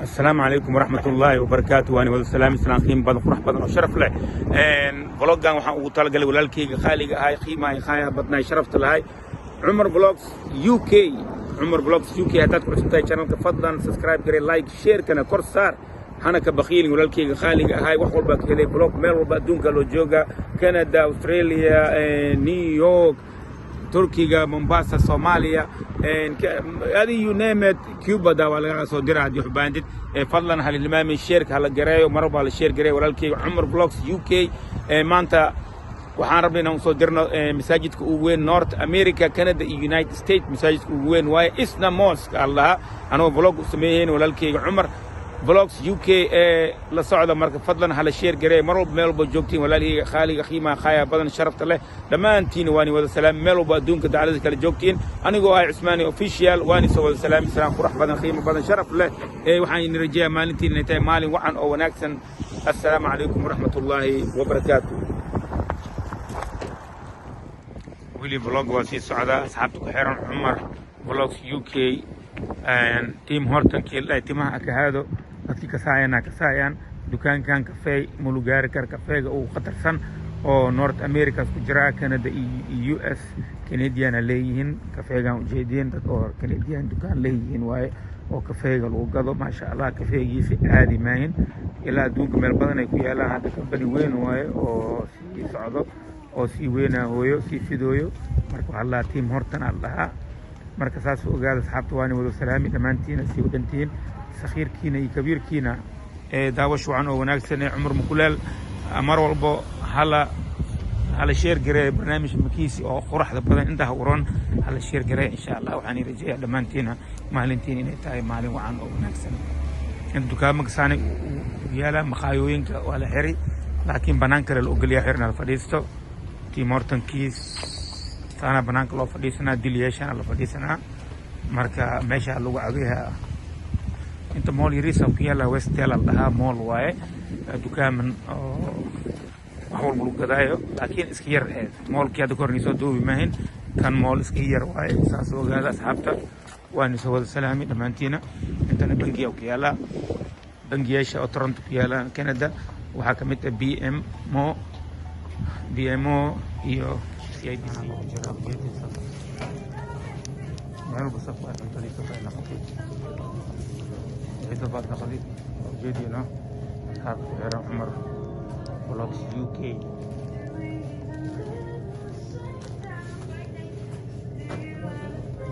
Asalaamu calaykum waraxmat ullaahi wabarakaatu. Waani wada salaami, salaan qiimo badan, qurux badan oo sharaf leh. Vloggan waxaan ugu talagalay walaalkayga khaaliga ahay, qiimaha khaayaha badnaay, sharafta lahay, Cumar Vlogs UK. Cumar Vlogs UK, haddaad ku cusub tahay channelka, fadlan subscribe garee, like, share-kana kor saar, hana ka bakhiilin. Walaalkayga khaaliga ahay wax walbaa ka helay vlog, meel walba adduunka loo jooga: Canada, Australia, New York, Turkiga, Mombasa, Soomaaliya, adi you name it, Cuba da waa laga soo dira haddii xubaantid. Fadlan ha hilmaamin share-ka, hala gareeyo, mar walba hala share gareeyo walaalkayga Cumar Vlogs UK. Maanta waxaan rabnay inaan usoo dirno masaajidka ugu weyn North America, Canada iyo United States. Masaajidka ugu weyn waaye, Isna Mosque aan lahaa, anagoo vlog u sameeyeen walaalkayga Cumar Vlogs UK ee la socda. Marka fadlan hala share gareey mar walba, meel walba joogtiin. Walaalahayga khaaliga, qiimaha khaaya badan, sharafta leh, dhammaantiina waani wada salaami, meel walba adduunka dacalada kala joogtiin. Anigoo ah Cusmaani Official, waani soo wada salaami, salaan qurux badan, qiimo badan, sharaf leh. Ee waxaan idin rajeeyaa maalintiin inay tahay maalin wacan oo wanaagsan. Assalaamu calaykum waraxmat ullaahi wabarakaatu. Weli vlog waa sii socdaa. Asxaabta ku xiran Cumar Vlogs UK, Tim Hortonkii la timaha akahaado, dadkii kasaayana kasaayaan. Dukaankan kafey mulu gaari kara, kafeega ugu khatarsan oo North Americas ku jira, Canada iyo US, Canadiana leeyihiin kafeegan. Ujeediyeen dad oo Canadian dukaan leeyihiin waaye oo kafeega lagu gado. Maasha Allah, kafeegiisa caadi maahin, ilaa adduunka meel badan ay ku yaalaan. Hadda company weyn waaye oo sii socdo oo sii weynahooyo, sii fidooyo. Marka waxaa la Tim Horton aa la dhahaa. Marka saas u ogaada, asxaabta. Waani wada salaami dhammaantiina, sii wadantihiin, sakhiirkiina iyo kabiirkiina. Ee daawasho wacan oo wanaagsan ee Cumar Mukuleel. Mar walbo hala share gareeyo barnaamij makiisi oo quruxda badan, intaa uron hala share gareeyo, insha Allah. Waxaan rajeeyaa dhammaantiina maalintiin inay tahay maalin wacan oo wanaagsan. In dukaamaka saanay u yaala, maqaayooyinka waa la xiri, laakiin banaan kale la ogolyaa xirna la fadhiisto. Tim Hortonkiis saana banaanka loo fadhiisanaa, dilyeeshana la fadhiisanaa. Marka meesha lagu cabiyaa. Inta mall yariisa ku yaala, Westell la dhahaa, mall waaye, dukaaman oo wax walba lagu gadaayo, laakiin iska yar. Ee mallkii hadda kahor soo duubi maahin, kan mall iska yar waaye. Saas ogaada, asxaabta. Waan soo wada salaami dhammaantiina. Intana bangiya ku yaala, bangiyaasha oo Toronto ku yaala Canada waxaa ka mid ah BMO iyo CIBC. Meel walba saf waa, cuntadii saf ay noqotay, cidda baad noqotay. Ujeediina, asxaabta ku xiran Cumar Vlogs UK.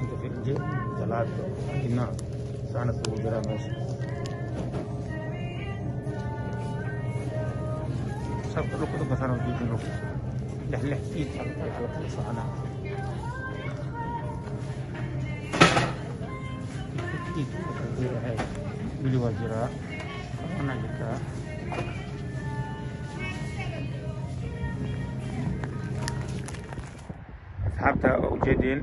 Inta firinje, jalaato, dhinac saana sugu jiraa meesha. Safka dhulka dhulka saana ujeedin, dhulka lix lix feet ala kala soconaa, feet weli waa jiraa, corona jirtaa. Asxaabta, oo ujeediin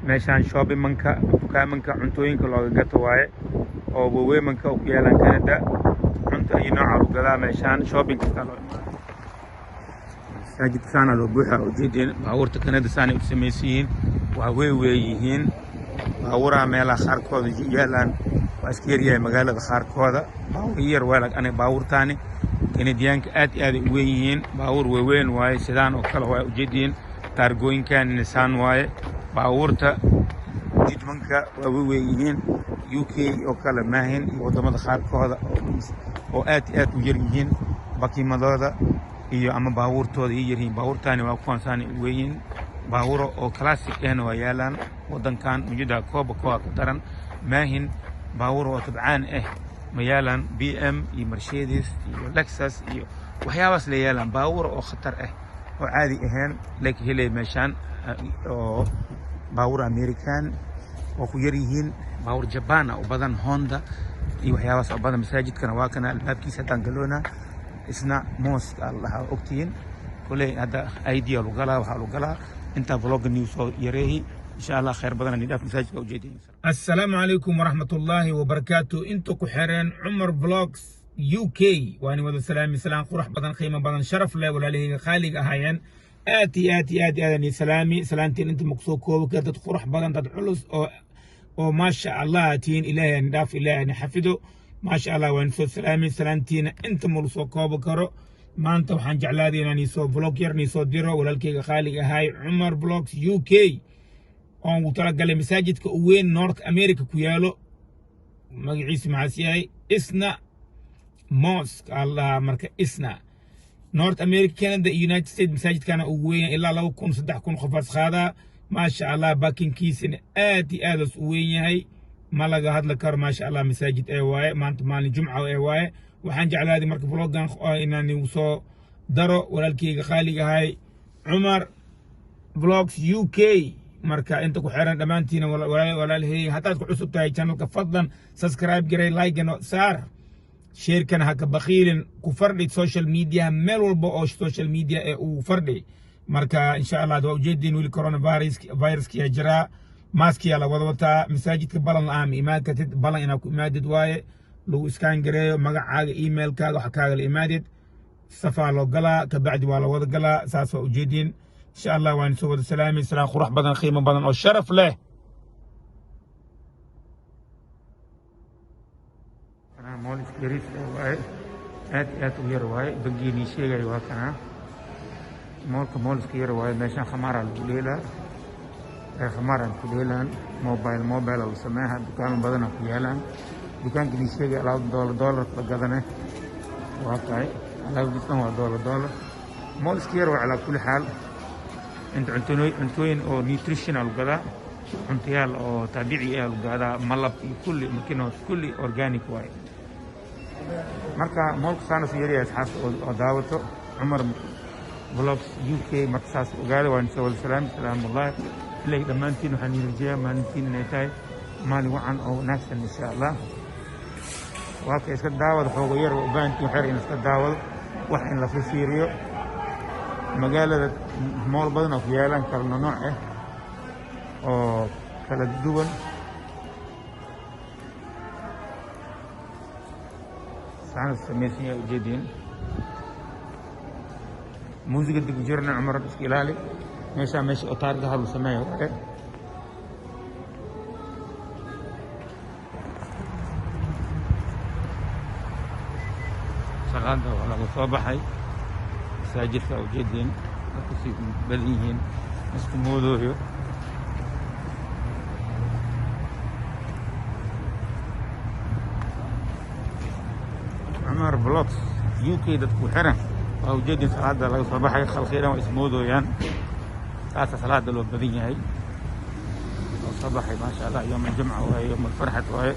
meeshaan shoppingmanka, dukaamanka cuntooyinka looga gato waaye oo waaweemanka oo ku yaalaan Canada. Cunto iyo nooca lagu gadaa meeshaan, shopping kasta loo imaado. Masaajidka saana loo buuxa, ujeediin. Baabuurta Canada saanay u samaysan yihiin, waa weey yihiin baabuuraha. Meelaha qaarkooda yaalaan waa iska yaryahay, magaalada qaarkooda baabuur yar waa. Aniga baabuurtaani Kanadiyaanka aad iyo aad ay u weyn yihiin, baabuur waaweyn waaye, sidaan oo kale waa, ujeediin. Taargooyinkan Nissan waaye. Baabuurta jidmanka waa weyn yihiin, UK oo kale maahin iyo waddamada qaarkooda oo aad iyo aad u yar yihiin bakimadooda iyo ama baabuurtooda iyo yaryihiin. Baabuurtaani waa kuwaan saanay u weyn yihiin. Baabuuro oo classic ahna waa yaalaan waddankan mujida, kooba kooa ka daran maahin. Baabuur oo tabcaan ah ma yaalaan, BM iyo Mercedes iyo Lexus iyo waxyaabahaas la yaalaan. Baabuur oo khatar ah oo caadi ahayn laka helay meeshaan, oo baabuur American oo ku yar yihiin, baabuur Japan ah u badan, Honda iyo waxyaabahaas oo badan. Masaajidkana waa kana albaabkiisa haddaan galoona. Isna Mosque aa la dhahaa, ogtihiin koley. Hadda ID lagu galaa, waxaa lagu galaa intaa vlogga new soo yareehi, insha Allah. Khayr badan ani dhaaf. Masaajidka ujeedin. Assalaamu calaykum waraxmatullaahi wabarakaatu. Inta ku xireen Cumar Vlogs UK, waani wada salaami, salaan qurux badan, qiimo badan, sharaf leh. Walaalahayga qaaliga ahaayeen, aad iyo aad iyo aad iyo aad ani salaami. Salaantiin inta makusoo koobi kara. Dad qurux badan, dad culus oo maasha Allah tihiin. Ilaahay ani dhaaf, Ilaahay ani xafido. Maasha Allah, waan soo salaamay. Salaantiina inta ma soo koobi karo. Maanta waxaan jeclaaday inaan iisoo vlog yar niisoo diro walaalkayga qaaliga ahay, Cumar Vlogs UK, oon ugu talagalay masaajidka u weyn North America ku yaalo. Magaciisa maxaas yahay? Isna Mosque Allah. Marka Isna North America, Canada iyo United States masaajidkana ugu weyn yahay. Ilaa 2000, 3000 qofaas qaadaa, maasha Allah. Parkingkiisana aad iyo aad u weyn yahay, ma laga hadli karo. Maasha Allah, masaajid ee waaye. Maanta maalin Jumca ee waaye. Waxaan jeclaaday marka vlogan inaan igu soo daro walaalkayga qaaliga ahay, Cumar Vlogs UK. Marka inta ku xiran dhammaantiina, walaalahey, haddaad ku cusub tahay channelka, fadlan subscribe garay, like-gana saar, sharekana ha ka bakiilin, ku fardhi social media, meel walba oo social media ee uu fardhi. Marka insha Allah waa ujeediin, weli coronavirus viruskiyaa jiraa, maskiyaa la wada wataa. Masaajidka balan la-aan ma imaan kartid, balan inaad ku imaadid waaye, lagu scan gareeyo magacaaga, emailkaaga, waxa kaaga la imaadid. Safaa loo galaa, kabacdi waa la wada galaa. Saas waa ujeediin. Insha Allah waan soo wada salaamay, salaan qurux badan, qiimo badan oo sharaf leh. Mall yariis waaye, aad iyo aad u yar waaye. Bangiinii sheegayo waa kanaa mallka, mall iska yar waaye. Meeshaan khamaaraa lagu dheelaa, khamaaraan ku dheelaan, mobile mobile lagu sameeyaa, dukaamo badanaa ku yaalaan. Dukaanka nii sheegay alaab dollar dollar la gadane waa tahay, alaabdiis dhan waa dollar dollar. Mall iska yar waa. Calaa kulli xaal, inta cuntooyin oo nutrition lagu gadaa, cuntayaal oo tabiici ah lagu gadaa, malab iyo kulli makino, kulli organic waaye. Marka mallka saana su yaryahay, asxaabta oo daawato Cumar Vlogs UK. Marka saas ogaada. Waan soo wada salaam, salaamullahi ilahi dhammaantiin. Waxaan idin rajeeyaa maalintiin inay tahay maalin wacan oo wanaagsan, insha Allah. Waa ka iska daawada xoogo yar waa u baahantiin xer in iska daawado, wax in la fiiriyo. Magaalada mall badan oo ku yaalaan, kala nooc ah oo kala duwan. Saana samaysan yahay, ujeediin. Muusiga dib jirna, Cumar iska ilaali. Meeshaa meesha oo taargaha lagu sameeyo waaye. Salaada waa laga soo baxay masaajidka, ujeediin dadku si badan yihiin, isku moodooyo. Cumar Vlogs UK dadku xiran waa ujeedin. Salaada laga soo baxay, khalqi dhan waa ismoodooyaan, saasa salaada loo badan yahay oo soo baxay, maasha Allah. Yowm aljumca waaye, yowm alfarxad waaye.